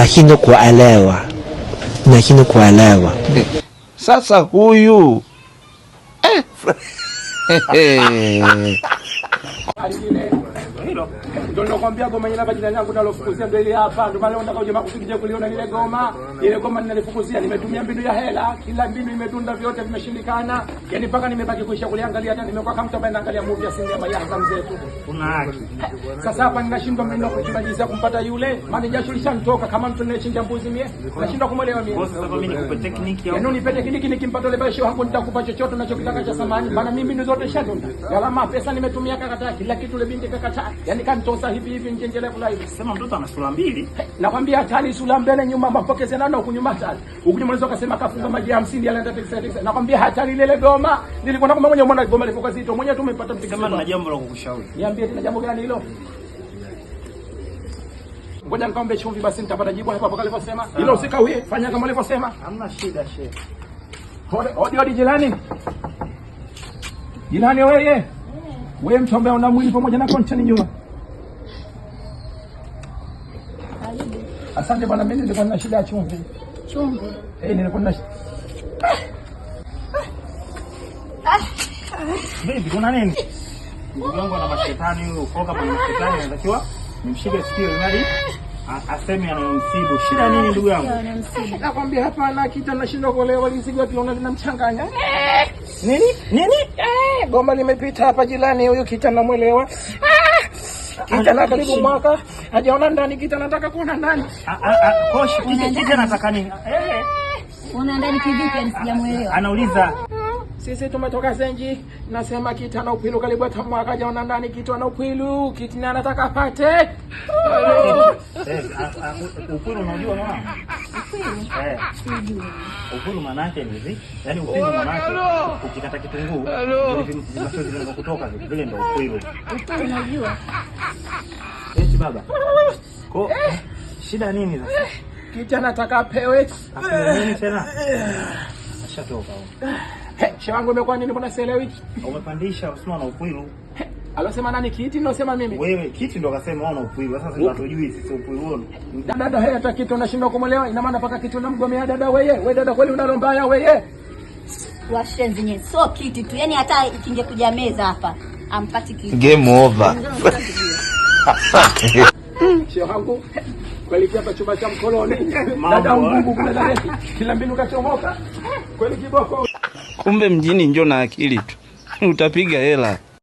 Nashindwa kuelewa, nashindwa kuelewa. Sasa huyu Hilo ndio nilokuambia, goma yenyewe hapa jirani yangu nalofukuzia ndio ile hapa. Ndio maana nataka uje makusudi kuliona lile goma. Ile goma ninalifukuzia, nimetumia mbinu ya hela, kila mbinu imedunda, vyote vimeshindikana. Yaani mpaka nimebaki kuisha kuliangalia hata nimekuwa kama mtu ambaye anaangalia movie ya sinema ya Azam zetu. Una haki. Sasa hapa ninashindwa mimi kuchimba jinsi ya kumpata yule, maana jasho lishanitoka kama mtu ninayechinja mbuzi mie. Nashindwa kumwelewa mie. Kwa sasa mimi nikupe technique Yaani au unipe tekniki, nikimpata yule bashi wangu nitakupa chochote unachokitaka cha samani. Maana mimi mbinu zote shadunda. Gharama pesa nimetumia kakataa, kila kitu yule binti kakataa. Yaani kanitosa hivi hivi njenjele kula hivi. Sema mtoto ana sura mbili. Nakwambia hatari, sura mbele nyuma mapokezi nana huku nyuma hatari. Huku nyuma unaweza kusema kafunga maji 50 yale teksa teksa. Nakwambia hatari ile goma. Nilikuwa nakwambia mwenyewe mwana goma lilipokuwa zito. Mwenyewe tu umepata mtikisiko. Sema nina jambo la kukushauri. Niambie tena jambo gani hilo? Ngoja nikaombe chumvi basi nitapata jibu hapo hapo alivyosema. Hilo usikawie, fanya kama alivyosema. Hamna shida shehe. Hodi hodi jirani. Jirani wewe. Wewe mtu ambaye una mwili pamoja na content nyuma. Asante bwana, mimi nilikuwa nina shida ya chumvi. Chumvi. Eh, nilikuwa nina Vipi, kuna nini? Ndugu yangu ana mashetani huyo, kwa kama ana mashetani anatakiwa nimshike sikio ili aseme anayomsibu. Shida nini ndugu yangu? Nakwambia hapana, kitu nashindwa kuelewa, lizigo tunaona linamchanganya. Nini? Nini? Eh, goma limepita hapa jirani, huyu kita namwelewa. Kita na karibu mwaka hajaona ndani, kita nataka kuona ndani. Kosh, kike anataka nini? Eh. Una ndani kivipi? Yani sijamuelewa. Anauliza Sisi tumetoka Zenji, nasema kita na upwilu karibu hata mwaka hajaona ndani, kitu ana upwilu, kiti na anataka apate. Upwilu unajua mwana? Eh. Upwilu maana yake ni hivi, yaani upwilu maana yake ukikata kitunguu vile vimachozi vinavyokutoka vile vile ndio upwilu. Upwilu unajua? Eti baba. Ko shida nini sasa? Kiti anataka apewe. Apewe nini tena? Ashatoka huko. Shehe wangu imekuwa nini, mbona sielewi? Umepandisha usema na upwilu. Alosema nani kiti nilosema mimi? Wewe kiti ndo akasema wewe una upwilu. Sasa sisi hatujui sisi upwilu huo. Dada haya hata kitu unashindwa kumuelewa, ina maana paka kitu unamgomea dada wewe. Wewe dada kweli una roho mbaya wewe. Washenzi nyewe, sio kiti tu. Yaani hata ikingekuja meza hapa ampati kiti. Game over. Shehe wangu kweli hapa chumba cha mkoloni. Dada mgungu kuna dada. Kila mbinu kachomoka. Kweli kiboko. Kumbe mjini njo na akili tu utapiga hela.